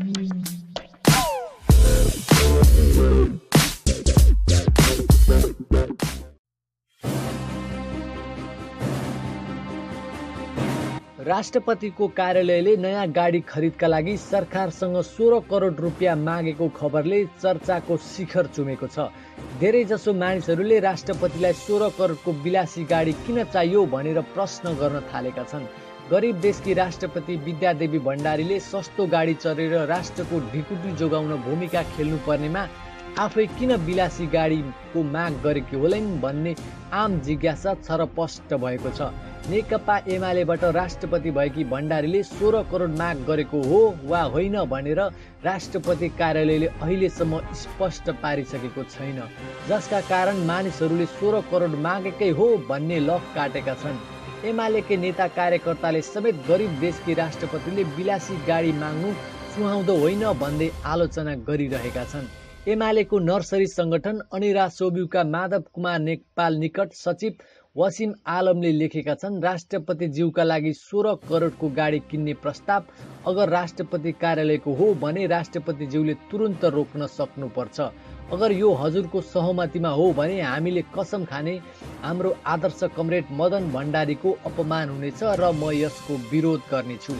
राष्ट्रपतिको कार्यालयले नयाँ गाडी खरिदका लागि सरकारसँग 16 करोड रुपियाँ मागेको खबरले चर्चाको शिखर चुमेको छ। धेरैजसो मानिसहरूले राष्ट्रपतिलाई 16 करोडको विलासी गाडी किन चाहियो भनेर प्रश्न गर्न थालेका छन्। गरिब देशकी राष्ट्रपति विद्यादेवी भण्डारीले सस्तो गाडी चढेर राष्ट्रको ढिकुटी जोगाउन भूमिका खेल्नुपर्नेमा आफै किन विलासी गाडीको माग गरेकी होलान् भन्ने आम जिज्ञासा छरपष्ट भएको छ। नेकपा एमालेबाट राष्ट्रपति भएकी भण्डारीले 16 करोड माग गरेको हो वा होइन भनेर राष्ट्रपति कार्यालयले अहिलेसम्म स्पष्ट पारिसकेको छैन, जसका कारण मानिसहरूले 16 करोड मागेकै हो भन्ने लफ काटेका छन्। एमालेकै नेता कार्यकर्ताले समेत गरिब देशकी राष्ट्रपतिले विलासी गाडी माग्नु सुहाउँदो होइन भन्दै आलोचना गरिरहेका छन्। एमालेको नर्सरी संगठन अनिरा सोब्युका माधव कुमार नेपाल निकट सचिव वसिम आलमले लेखेका छन्, राष्ट्रपति ज्यूका लागि 16 करोडको गाडी किन्ने प्रस्ताव अगर राष्ट्रपति कार्यालयको हो भने राष्ट्रपति ज्यूले तुरुन्त रोक्न सक्नुपर्छ। अगर यो हजुरको सहमतिमा हो भने हामीले कसम खाने हाम्रो आदर्श कमरेड मदन भण्डारीको अपमान हुनेछ र म यसको विरोध गर्नेछु।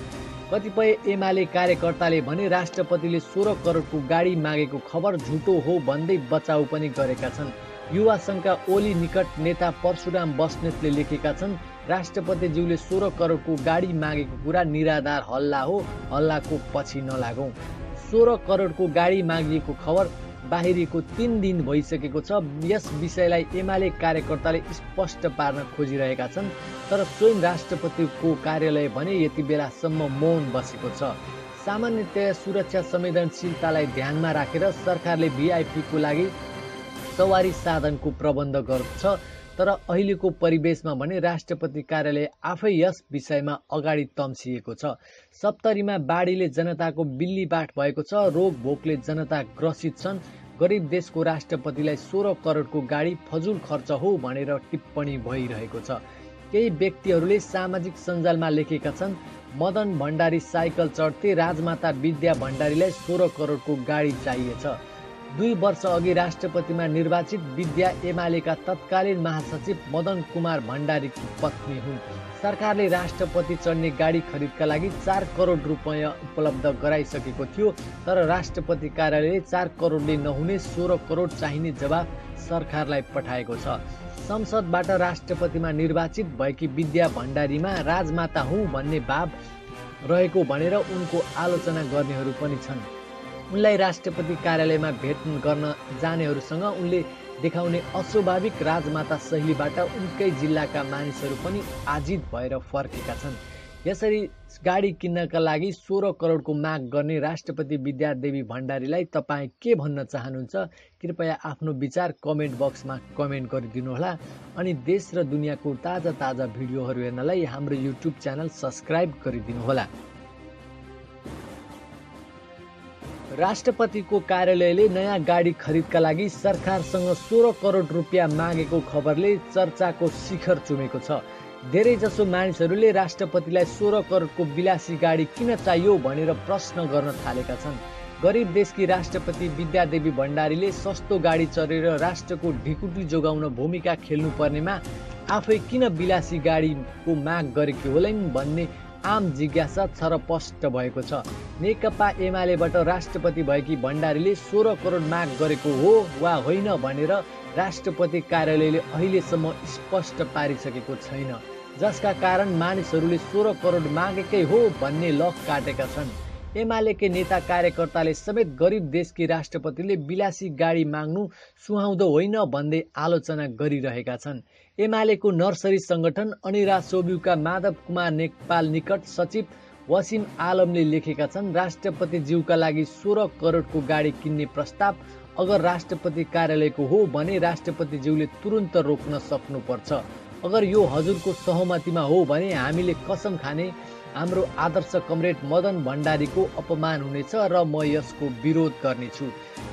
कतिपय एमाले कार्यकर्ताले भने राष्ट्रपतिले 16 करोडको गाडी मागेको खबर झुटो हो भन्दै बचाउ पनि गरेका छन्। युवा संघका ओली निकट नेता परशुराम बस्नेतले लेखेका छन्, राष्ट्रपति ज्यूले 16 करोडको गाडी मागेको कुरा निराधार हल्ला हो, हल्लाको पछि नलागौं। 16 करोडको गाडी मागिएको खबर बाहिरिएको 3 दिन भइसकेको छ। यस विषयलाई एमाले कार्यकर्ताले स्पष्ट पार्न खोजिरहेका छन्, तर स्वयं राष्ट्रपतिको कार्यालय भने यति बेलासम्म मौन बसेको छ। सामान्यतया सुरक्षा संवेदनशीलतालाई ध्यानमा राखेर सरकारले भिआइपीको लागि सवारी साधनको प्रबन्ध गर्छ, तर अहिलेको परिवेशमा भने राष्ट्रपति कार्यालय आफै यस विषयमा अगाडि तम्सिएको छ। सप्तरीमा बाढीले जनताको बिल्लीबाट भएको छ, रोग भोकले जनता ग्रसित छन्। गरिब देशको राष्ट्रपतिलाई 16 करोडको गाडी फजुल खर्च हो भनेर टिप्पणी भइरहेको छ। केही व्यक्तिहरूले सामाजिक सञ्जालमा लेखेका छन्, मदन भण्डारी साइकल चढ्थे, राजमाता विद्या भण्डारीलाई 16 करोडको गाडी चाहिएछ। 2 वर्ष अघि राष्ट्रपतिमा निर्वाचित विद्या एमालेका तत्कालीन महासचिव मदन कुमार भण्डारीकी पत्नी हुन्। सरकारले राष्ट्रपति चढ्ने गाडी खरिदका लागि 4 करोड रुपैयाँ उपलब्ध गराइसकेको थियो, तर राष्ट्रपति कार्यालयले 4 करोडले नहुने 16 करोड चाहिने जवाब सरकारलाई पठाएको छ। संसदबाट राष्ट्रपतिमा निर्वाचित भएकी विद्या भण्डारीमा राजमाता हुँ भन्ने भाव रहेको भनेर उनको आलोचना गर्नेहरू पनि छन्। उनलाई राष्ट्रपति कार्यालयमा भेट गर्न जानेहरूसँग उनले देखाउने अस्वाभाविक राजमाता शैलीबाट उनकै जिल्लाका मानिसहरू पनि आजित भएर फर्केका छन्। यसरी गाडी किन्नका लागि 16 करोडको माग गर्ने राष्ट्रपति विद्यादेवी भण्डारीलाई तपाईँ के भन्न चाहनुहुन्छ? कृपया आफ्नो विचार कमेन्ट बक्समा कमेन्ट गरिदिनुहोला। अनि देश र दुनियाँको ताजा भिडियोहरू हेर्नलाई हाम्रो युट्युब च्यानल सब्स्क्राइब गरिदिनुहोला। राष्ट्रपतिको कार्यालयले नयाँ गाडी खरिदका लागि सरकारसँग 16 करोड रुपियाँ मागेको खबरले चर्चाको शिखर चुमेको छ। धेरैजसो मानिसहरूले राष्ट्रपतिलाई 16 करोडको विलासी गाडी किन चाहियो भनेर प्रश्न गर्न थालेका छन्। गरिब देशकी राष्ट्रपति विद्यादेवी भण्डारीले सस्तो गाडी चढेर राष्ट्रको ढिकुटी जोगाउन भूमिका खेल्नुपर्नेमा आफै किन विलासी गाडीको माग गरेकी होलान् भन्ने आम जिज्ञासा छरपष्ट भएको छ। नेकपा एमालेबाट राष्ट्रपति भएकी भण्डारीले 16 करोड माग गरेको हो वा होइन भनेर राष्ट्रपति कार्यालयले अहिलेसम्म स्पष्ट पारिसकेको छैन, जसका कारण मानिसहरूले 16 करोड मागेकै हो भन्ने लफ काटेका छन्। एमालेकै नेता कार्यकर्ताले समेत गरिब देशकी राष्ट्रपतिले विलासी गाडी माग्नु सुहाउँदो होइन भन्दै आलोचना गरिरहेका छन्। एमालेको नर्सरी संगठन अनिरा सोब्युका माधव कुमार नेपाल निकट सचिव वसिम आलमले लेखेका छन्, राष्ट्रपति ज्यूका लागि 16 करोडको गाडी किन्ने प्रस्ताव अगर राष्ट्रपति कार्यालयको हो भने राष्ट्रपति ज्यूले तुरुन्त रोक्न सक्नुपर्छ। अगर यो हजुरको सहमतिमा हो भने हामीले कसम खाने हाम्रो आदर्श कमरेड मदन भण्डारीको अपमान हुनेछ र म यसको विरोध गर्नेछु।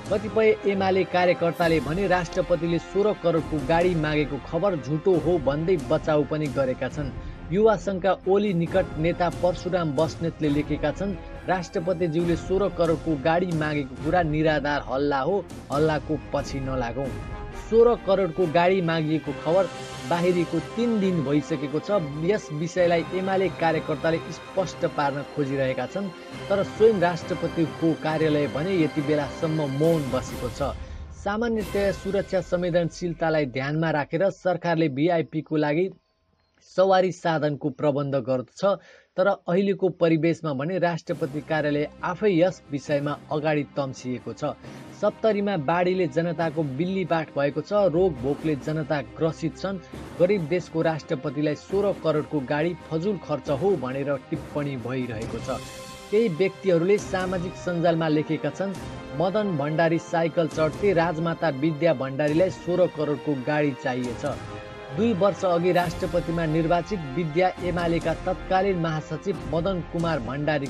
कतिपय एमाले कार्यकर्ताले भने राष्ट्रपतिले 16 करोडको गाडी मागेको खबर झुटो हो भन्दै बचाउ पनि गरेका छन्। युवा संघका ओली निकट नेता परशुराम बस्नेतले लेखेका छन्, राष्ट्रपतिज्यूले 16 करोडको गाडी मागेको कुरा निराधार हल्ला हो, हल्लाको पछि नलागौं। 16 करोडको गाडी मागिएको खबर बाहिरिएको 3 दिन भइसकेको छ। यस विषयलाई एमाले कार्यकर्ताले स्पष्ट पार्न खोजिरहेका छन्, तर स्वयं राष्ट्रपतिको कार्यालय भने यति बेलासम्म मौन बसेको छ। सामान्यतया सुरक्षा संवेदनशीलतालाई ध्यानमा राखेर सरकारले भिआइपीको लागि सवारी साधनको प्रबन्ध गर्दछ, तर अहिलेको परिवेशमा भने राष्ट्रपति कार्यालय आफै यस विषयमा अगाडि तम्सिएको छ। सप्तरीमा बाढीले जनताको बिल्लीबाठ भएको छ, रोग भोकले जनता ग्रसित छन्। गरिब देशको राष्ट्रपतिलाई 16 करोडको गाडी फजुल खर्च हो भनेर टिप्पणी भइरहेको छ। केही व्यक्तिहरूले सामाजिक सञ्जालमा लेखेका छन्, मदन भण्डारी साइकल चढ्थे, राजमाता विद्या भण्डारीलाई 16 करोडको गाडी चाहिएछ। 2 वर्ष अघि राष्ट्रपतिमा निर्वाचित विद्या एमालेका तत्कालीन महासचिव मदन कुमार भण्डारी